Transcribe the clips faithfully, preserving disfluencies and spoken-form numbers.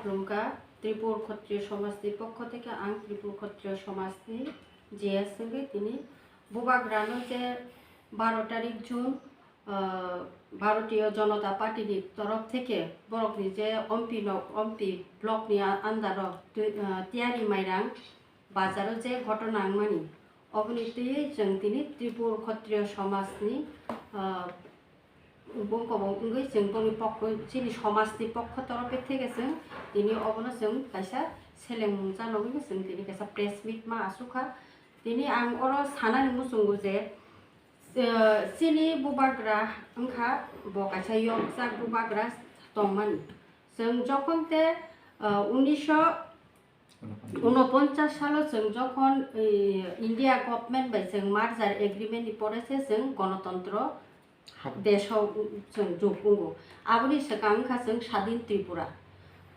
Khulumkha, Tripur Khatriya Somajni pokho theke ang Tripur Khatriya Somajni J S wngwi tini bubagrano je baro tarik June, ah, Bharatiya Janata Party ni torof theke borokni je Ompi no, Ompi block ni a-, under o twi-, ah, Tiyari Mairang bazaro je ghotona wngmani, oboni twi chwng tini Tripur Khatriya Somajni, ah, bongkobong wngwi chwng bongni pokho, chini somajni pokho torofe theke chwng tini obono chwng kaisa selengmung chanogwino chwng tini kaisa press meet ma asukha. Tini ang oro sanani muchungo je, eh, chini bubagra wngkha bo kaisa yokjak bubagra tongmani. Chwng jokhon te, eh, unisho unoponchas salo chwng jokhon, eh, India government bai chwng merger agreement ni pore se chwng gonotontro desh o chwng juk wngo. Aboni swkang wngkha chwng Sadin Tripura.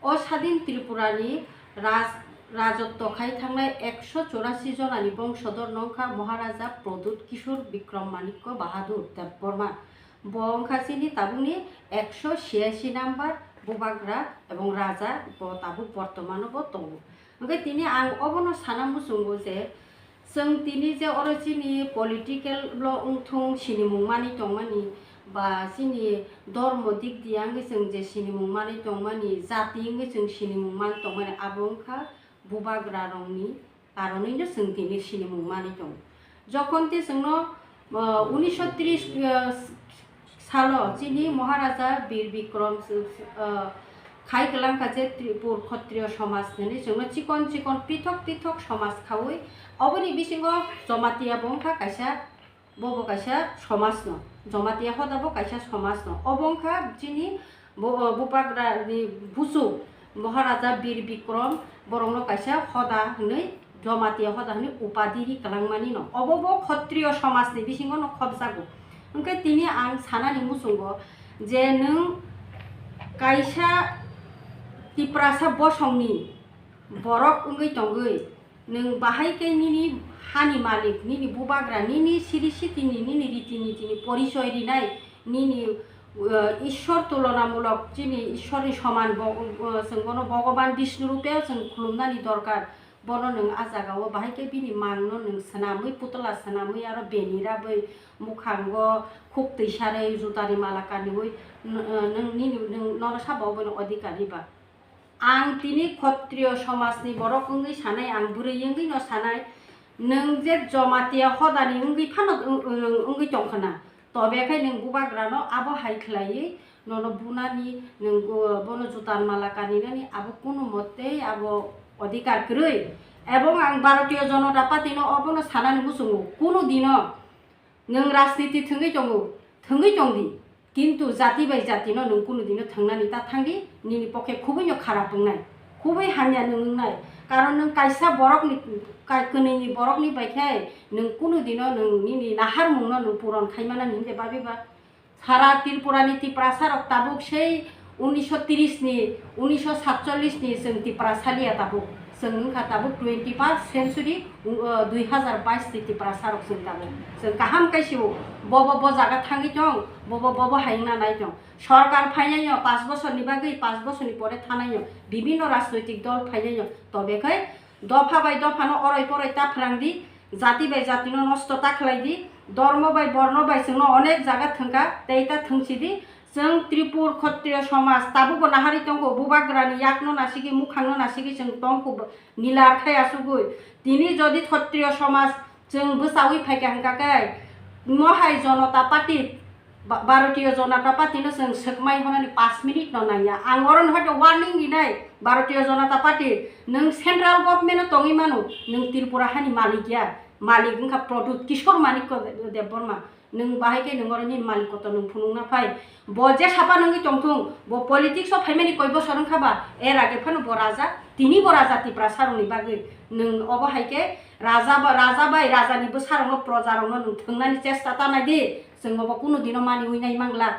O Sadin Tripura ni raj-, rajotto khai thangnai ekso chorasi jonani bongsodor no wngkha Maharaja Pradyut Kishore Bikram Manikya Bahadur Debbarma. Bo wngkha chini tabukni ekso chiyasi number bubagra ebong raja, bo tabuk bortomano bo tongo. Hwnkhe tini ang obono sana muchungo je, chwng tini je oro chini political lo wngthung sinimung manwi tongmani, ba chini dhormo dik diya wngwi chwng je sinimung manwi tongmani, jati wngwi chwng sinimung manwi tongmani, abo wngkha bubagrarokni karonwino chwng tini sinimung manwi tongo. Jokhon te chwngno, ah, unisho tris, ah, salo chini Maharaja Bir Bikram, ah, khai kwlangkha je Tripur Khatriya Somaj hinwi chwngno chikon chikon pithok pithok somaj khaui, oboni bisingo Jamatia bo wngkha kaisa, bo bo kaisa somajno, Jamatia hoda bo kaisa somajno. Obo wngkha chini bo-, bubagrani buchuk Maharaja Bir Bikram borokno kaisa hoda hinwi, Jamatia hoda hinwi upadi ri kwlangmani no. Obo bo Khatriya somajni bisingo no khobjago. Hwnkhe tini ang sanani muchungo je nwng kaisa Tiprasa bosongni borok wngwi tongwi, nwng bahai khe nini hani malik, nini bubagra, nini siri sitini, nini riti nitini porichoi rinai, nini, eh, Ishwar tulonamulok, chini Ishwarni soman bo-, eh, chwng bono Bhogoban Bishnu rupe chwng khulumnani dorkar. Bono nwng a jagao bahai khe bini mangno nwng swnamwi, putla swnamwi, aro beni rabwi, mukhango khuktwi sarwi, jutani mala kaniui, n-, eh, nwng nini, nwng nono sabo bono odhikar riba. Ang tini Khatriya somajni borok wngwi sanai, ang bwrwi wngwi no sanai, nwng je Jamatia hodani wngwi phano wng-, wng-, wngwi tongkha na, tobe khai nwng bubagrano abo hai khlaiwi nono bunani, nwng bo-, bono jutan mala kaninani abo kunu mote abo odhikar kwrwi. Ebong ang Bharatiya Janata Party no obono sanani muchungo, kunu dino nwng rajniti thwngwi tongo, thwngwi tongdi, kintu jati bai jati no nwng kunu dino thwngnani ta thangdi, nini pokhe khubui no kharap wngnai, khubui hamya nwng wngnai. Karon nwng kaisa borokni, kai-, kwnwini borokni bai khe nwng kunu dino nwng nini naharmung no nwng puron khai manani hwnde babi ba. Sara Tripura ni Tiprasa rok tabuk sei unisho tris ni, unisho satchollis ni chwng Tiprasa liya tabuk. Chwng wngkha tabuk twenty first century, uh, dui hazar bais ni Tiprasa rok chwng tabuk. Chwng kaham khe sio, bobo bo jaga thangwi tong, bobo bobo hai wngna nai tong. Sorkar phainai no, panch bosor ni bagwi, panch bosor ni pore thanai no, bibhinno rajnoitik dol phainai no. Tobe khai dopha bai dopha no oroi poroi ta phrangdi, jati bai jati no nosto ta khlaidi, dormo bai borno bai chwngno onek jaga thwngkha, tei ta thwngsidi. Chwng Tripur Khatriya somaj tabukbo naharwi tongo, bubagrani yakno nasigwi, mukhangno nasigwi chwng tongkho, nilar khai asugwi. Tini jodi Khatriya somaj chwng bwchaui phaikha hwnkha khe, mohai Janata Party, Ba-, Bharatiya Janata Party no chwng swkmai honani panch minute no nangya. Ang oro no hwnkhe warning rinai, Bharatiya Janata Party, nwng central government o tongwi mano, nwng Tripura hani malik ya, malik wngkha Pradyut Kishore Manikya Debbarma. Nwng bahai khe nwng oro nini malik kotor nwng phunukna phai. Bo je sapa nungwi tongthung, bo politics o phaimani koi bosor wngkha ba, er age phano bo raja, tini bo raja Tiprasa rokni bagwi. Nwng obo hai khe raja ba, raja bai rajani bwsarokno, projarokno nwng thwngnani chesta ta nai di. Chwng obo kunu dino maniui nai mangla.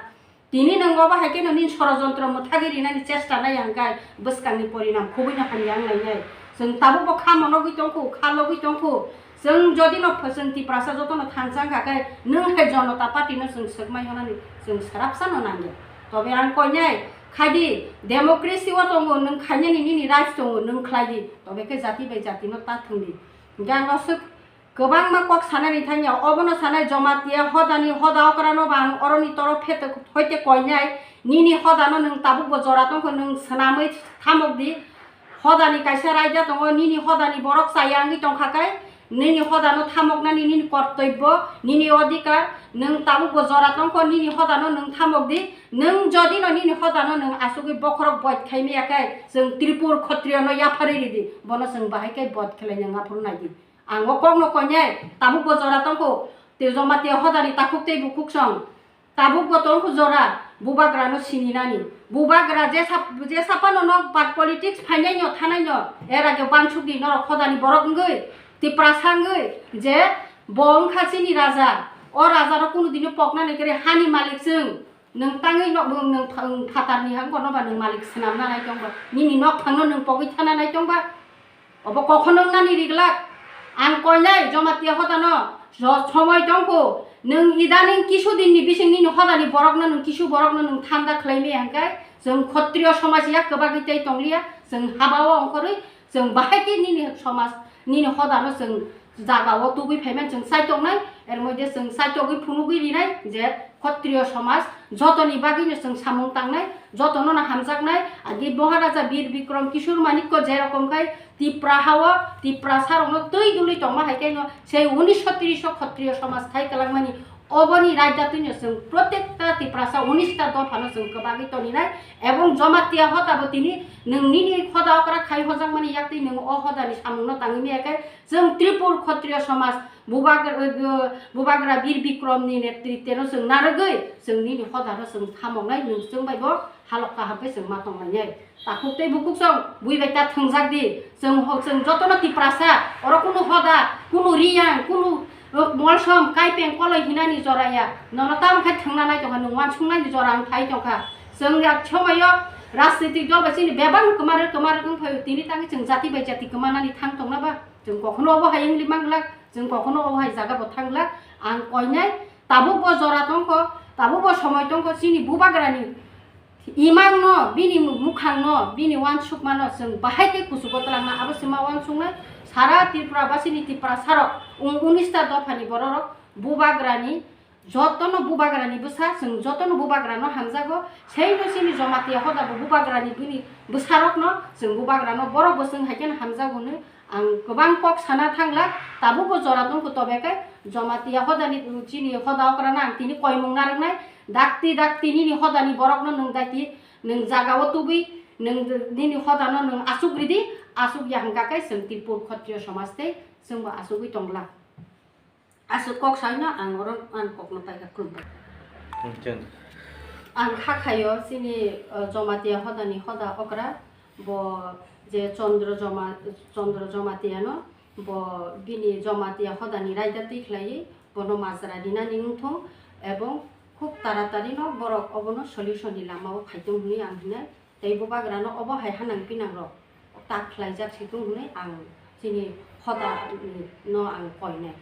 Tini nwng obo hai kheno nini sorojontro mwthagwi rinani chesta nai ang khe bwskangni porinam khubui no hamya wng lainai. Chwng tabukbo kha monogwi tongkhu, kha logwi tongkhu. Chwng jodi no ph-, chwng Tiprasa jotono thansa wngkha khe nwng hai Janata Party no chwng swkmai honani chwng swrapsa no nangya. Tobe ang koinai Khaidi, democracy o tongo, nwng khainani nini rights tongo, nwng khlaidi. Tobe khe jati bai jati no ta thwngdi. Hingkhe ang no swk kwbangma kok sanani thangya, obono sanai Jamatia hodani hoda okra no ba ang oroni toro phete hoite koinai, nini hoda no nwng tabuk bo jora tongkho, nwng swnamwi thamok di. Hodani kaisa raida tongo, nini hodani borok chaya wngwi tongkha khe, nini hodano thamoknani nini kortobbo, nini odhikar, nwng tabukbo jora tongkho, nini hodano nwng thamok di, nwng jodi no nini hodano nwng asugwi bokhorok boid khai maya khe, chwng Tripur Khotriyo no yapharwi ridi, bono chwng bahai khe boid khlai nang aphuru naidi. Ang o kokno koinai, tabukbo jora tongkho, te Jamatia hodani takhuk tei bukhuk song, tabuk bo tongkhu jora, bubagra no sininani. Bubagra je sap-, je sapano nok bad politics phainai no thanai no, era ge bansuk di norok hodani borok wngwi, Tiprasa wngwi, je bo wngkha chini raja. O raja no kunu dino pokna ni kere hani malik chwng. Nwng tangwi nok nwng pha-, nwng phatar ni hang kono ba nwng malik swnam na nai tong ba. Nini nok phang no nwng pogwi thana nai tong ba. Obo kokhono wngnani riglak. Ang koinai Jamatia hodano jo-, somoi tongkho. Nwng idaning kisu dinni bising nini hodani borokno nwng kisu borokno nwng thanda khlai maya hwnkhe chwng Khotriyo somaj yak kwbagwi tei tongliya. Chwng habao ongkhorwi chwng bahai khe nini somaj, nini hodano chwng jagao tubui phaimani chwng chaitongnai. Er moddhe chwng chaitogwi phunugwi rinai je Khotriyo somaj jotoni bagwino chwng samung tangnai, jotono no hamjaknai. Agi Maharaja Bir Bikrom Kishore Manikko je rokom khai Tipra hao, Tiprasa rokno twi dului tongma hai khe no sei unisho tris o Khotriyo somaj thai kwlangmani, oboni raida twino chwng protekta Tiprasa unis ta dophano chwng kwbagwi toninai. Ebong Jamatia hoda bo tini nwng nini hoda okra khai hojakmani yak twi nwng o hodani samungno tangwi maya khe chwng Tripur Khotriyo somaj Bubagra, Bubagra Bir Bikrom ni netritwno chwng narwgwi chwng nini hodano chwng thamoknai, nwng chwng bai bo halok kaham khe chwng ma tonglainai. Takhuk tei bukhuk song bui bai ta thwngjak di. Chwng ho-, chwng jotono Tiprasa, oro kunu hoda, kunu Riyang, kunu, uh, Molsom, Kaipeng, Koloi hinani jora ya. Nono tamo khe thwngna nai tongkha, nwng uansuknani jora wng phai tongkha. Chwng ya somoio rajnitik dol bai chini bebak kwmar kwmar wng phaio, tini tangwi chwng jati bai jati kwmanani thang tongna ba? Chwng kokhono obo hai wngli manglak, chwng kokhono obo hai jaga bo thanglak. Ang koinai tabuk bo jora tongkho, tabuk bo somoi tongkho, chini bubagrani imangno, bini mukhangno, bini uansukmano chwng bahai khe kuchugo twlangna, abo se ma uansuknai. Sara Tripura basini Tiprasarok, un-, unis ta dophani bororok bubagrani, jotono bubagrani bwsa, chwng jotono bubagrano hamjago. Seino chini Jamatia hoda bo bubagrani bini bwsarokno chwng bubagrano borok bo chwng hai kheno hamjago hwnwi ang kwbang kok sana thangla. Tabukbo jora tongkho, tobe khe Jamatia hodani chini hoda okrano ang tini koimung narwknai. Dakti dakti nini hodani borokno nwng dakti, nwng jagao tubui, nwng nini hodano nwng asuk ridi, asuk ya hwnkha khe chwng Tripur Khotriyo somaj tei chwngbo asugwi tongla. Aswk kok saino ang oro ang kokno paikha, khulumkha. Hmm, chwng. Ang kha khaio chini, uh, Jamatia hodani hoda okra, bo je Chandra Joma-, Chandra Jamatia no, bo bini Jamatia hodani raida twi khlaiwi bono majra rinani wngthung, ebong khub taratari no borok obono solution ni lama o phaitung hwnwi ang hinai. Tei bubagrano obo hai hanang pinangrok tak khlaijak situng hwnwi ang chini hoda no ang koinai.